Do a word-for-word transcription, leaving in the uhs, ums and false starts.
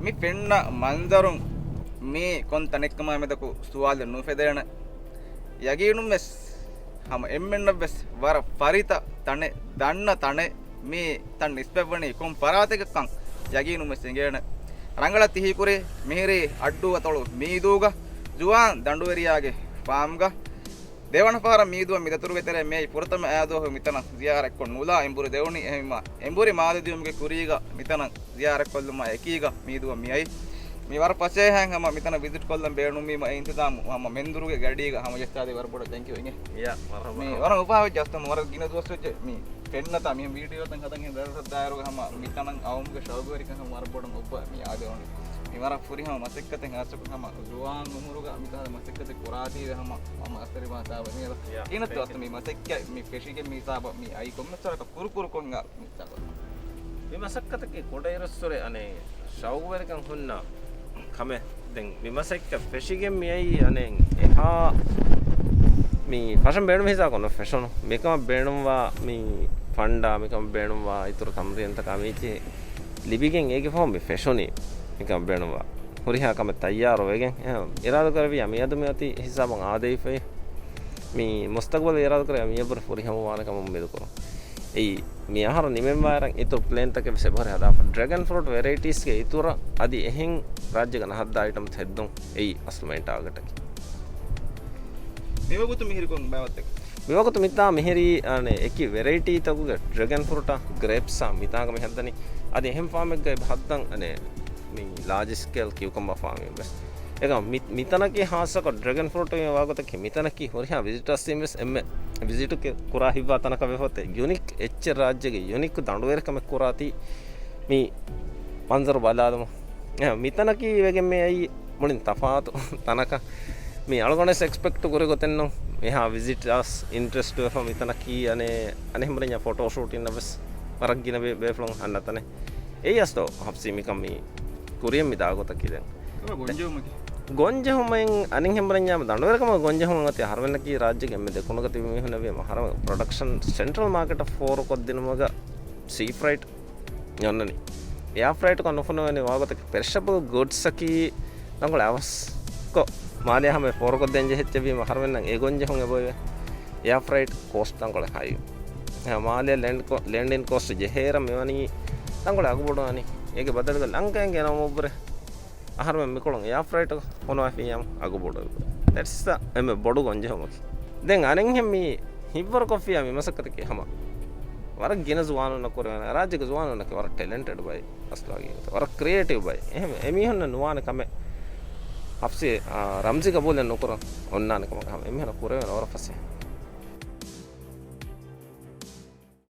މި ފެންނަ މަންޒަރުން މީ ކޮން ތަނެއްކަމާ މެދަކު ސުވާލެއް ނުފެދޭނެ. ޔަގީނުން ވެސް ހަމަ އެންމެންނަށް ވެސް ވަރަށް ފަރިތަ ތަނެއް، ދަންނަ ތަނެއް. މި ތަން ނިސްބަތްވަނީ ކޮން ފަރާތެކަކަން ޔަގީނުން ވެސް އެނގޭނެ. ރަނގަޅަށް ތި ހީކުރީ މިހިރީ އައްޑޫ އަތޮޅު މީދޫގަ ޒުވާން ދަނޑުވެރިޔާގެ ފާމްގަ. ދެވަނަ ފަހަރަށް މީދުއަށް މި ދަތުރުގެ ތެރޭ މިއައީ ފުރަތަމަ އާދުވަހު މިތަނަށް ޒިޔާރަތްކޮށް ނުލާ އެނބުރި ދެވުނީ. އެހެންވީމާ އެނބުރި މާލެ ދިޔުމުގެ ކުރީގަ މިތަނަށް ޒިޔާރަތްކޮށްލުމާ އެކީގަ މީދުއަށް މިއައީ. މި ވަރަށް ފަސޭހައިން ހަމަ މިތަނަށް ވިޒިޓް ކޮށްލަން ބޭނުންވީމަ އެ އިންތިޒާމު ހަމަ މެންދުރުގެ ގަޑީގަ ހަމަޖައްސާދީ ވަރަށް ބޮޑަށް ތެންކިއު އިނގޭ. މި ވަރަށް އުފާވެއްޖެ އަސްލު ވަރަށް ގިނަ ދުވަސްވެއްޖެ މި ފެންނަތާ މިހެން ވީޑިއޯތައް ހަދަން ހެން ދަރަސަށް ދާއިރުގަ ހަމަ މިތަނަށް އައުމުގެ ޝައުގުވެރިކަން ހަމަ ވަރަށް ބޮޑަށް އޮއްވަ މި އާދެވުނީ. މި ވަރަށް ފުރިހަމަ މަސައްކަތެއް ހާއްސަކޮށް ހަމަ ޒުވާން އުމުރުގަ މިކަހަލަ މަސައްކަތެއް ކުރާތީވެ ހަމަ މަ-، މަސްތެރިވާ ސާބަ މި އިނގޭ. އިނަތު އަސް މި މަސައްކަތް މި ފެށިގެން މި ސާބަ މި އައި ކޮންމެސް ކުރުކުރުކޮށް ހިނގާ މި ސާބަ. މި މަސައްކަތަކީ ކުޑައިރުއްސުރެ އަނެއް ޝައުގުވެރިކަން ހުންނަ ކަމެއް. ދެން މި މަސައްކަތް ފެށިގެން މިއައީ އަނެއް އެހާ މި ފަށަން ބޭނުމި ހިސާބަކުން ނުފެށުނު. މިކަމަށް ބޭނުންވާ މި ފަންޑާ، މިކަމަށް ބޭނުންވާ އިތުރު ތަމްރީންތަކާ މީޗި ލިބިގެން އޭގެ ފަހުން މި ފެށުނީ. މިކަމަށް ބޭނުންވާ ހުރިހާ ކަމެއް ތައްޔާރު ވެގެން އެހެން އިރާދަކުރެއްވިއްޔާ މިއަދު މިއޮތީ ހިސާބަށް އާދެވިފައި. މި މުސްތަގްބަލަށް އިރާދަކުރެއްވިއްޔާ މިއަށްވުރެ ފުރިހަމަވާނެ ކަމަށް އުއްމީދުކުރަން. އެއީ މި އަހަރު ނިމެންވާއިރަށް އިތުރު ޕްލޭންތަކެއް ވެސް އެބަހުރި ހަދާފަ. ޑްރެގަން ފްރޫޓް ވެރައިޓީސްގެ އިތުރަށް އަދި އެހެން ރާއްޖޭގަ ނަހައްދާ އައިޓަމް ހެއްދުން އެއީ އަސްލު މެއިން ޓާގެޓަކީ. މިވަގުތު މިހިރި ކޮން ބާވަތެއް؟ މިވަގުތު މިތާ މިހިރީ އަނެއް އެކި ވެރައިޓީތަކުގެ ޑްރެގަން ފްރޫޓާ ގްރޭޕްސާ މިތާގަ މި ހައްދަނީ. އަދި އެހެން ފާމެއްގައި ހައްދަން އަނެއް މި ލާޖް ސްކޭލް ކިއުކަމްބާ ފާމެއް ވެސް. އެކަމް މި-، މިތަނަކީ ހާއްސަކޮށް ޑްރެގަން ފްރޫޓު ވާގޮތަކީ މިތަނަކީ ހުރިހާ ވިޒިޓަރސްއިން ވެސް އެންމެ ވިޒިޓު ކެ-، ކުރާ ހިތްވާ ތަނަކަށް ވެފަ އޮތޭ. ޔުނީކް އެއްޗެއް ރާއްޖޭގެ ޔުނީކް ދަނޑުވެރިކަމެއް ކުރާތީ މި މަންޒަރު ބަލާލުމުން. އެހެން މިތަނަކީ ވެގެން މި އައީ މުޅިން ތަފާތު ތަނަކަށް. މި އަޅުގަނޑުވެސް އެކްސްޕެކްޓު ކުރި ގޮތެއްނު މިހާ ވިޒިޓާސް އިންޓްރެސްޓް ވެފަ މިތަނަކީ އަނެއް އަނެއްހެން ބުނަންޏާ ފޮޓޯ ޝޫޓިންނަށް ވެސް ވަރަށް ގިނަ ބޭ-، ބޭފުޅުން އަންނަ ތަނެއް. އެއީ އަސްލު ހަފްސީ މިކަން މި ކުރިޔަށް މި ދާގޮތަކީ ދެން. ކަމަށް ގޮންޖެހުމަކީ؟ ގޮންޖެހުމެއް އަނެއްހެން ބުނަންޏާ ދަނޑުވެރިކަމަށް ގޮންޖެހުން އޮތީ އަހަރުމެންނަކީ ރާއްޖޭގެ އެންމެ ދެކުނުގަ ތިބި މީހުންނެވި އަހަރުމެން ޕްރޮޑަކްޝަން ސެންޓްރަލް މާކެޓަށް ފޯރުކޮށްދިނުމުގަ ސީ ފްރައިޓް އޮންނަނީ. އެއާ ފްރައިޓްކޮށް ނުފޮނުވެނީ ވާގޮތަކީ ޕެރިޝަބަލް ގުޑްސްއަކީ ތަންކޮޅެއް އަވަސްކޮށް މާލެ ހަމަ ފޯރުކޮށްދޭން ޖެހިއްޖެވީމަ އަހަރުމެންނަށް އެ ގޮންޖެހުން އެބައޮތް. އެއާ ފްރައިޓް ކޯސްޓް ތަންކޮޅެއް ހައި. އެހެން މާލެ ލެންޑް ކޯ-، ލެންޑިން ކޯސްޓް ޖެހޭއިރަށް މިވަނީ ތަންކޮޅެއް އަގުބޮޑުވަނީ. އޭގެ ބަދަލުގަ ލަންކައިން ގެނައުމަށްވުރެ އަހަރުމެން މިކޮޅުން އެއާ ފްރައިޓް ފޮނުވާފިއްޔާމު އަގުބޮޑުވެ. ދެޓްސް ދަ އެންމެ ބޮޑު ގޮންޖެހުމަކީ. ދެން އަނެއްހެން މި ހިތްވަރުކޮށްފިއްޔާ މި މަސައްކަތަކީ ހަމަ ވަރަށް ގިނަ ޒުވާނުންނަށް ކުރެވޭނެ، ރާއްޖޭގެ ޒުވާނުންނަކީ ވަރަށް ޓެލެންޓެޑް ބައެއް، އަސްލު ހަގީގަތަށް ވަރަށް ކްރިއޭޓިވް ބައެއް. އެހެން އެމީހުންނަށް ނުވާނެ ކަމެއް ހަފްސީ، އާ، ރަމްޒީ ގަބޫލެއް ނުކުރަން އޮންނާނެ ކަމަކަށް ހަމަ އެމީހުންނަށް ކުރެވޭނެ ވަރަށް ފަސޭހަ.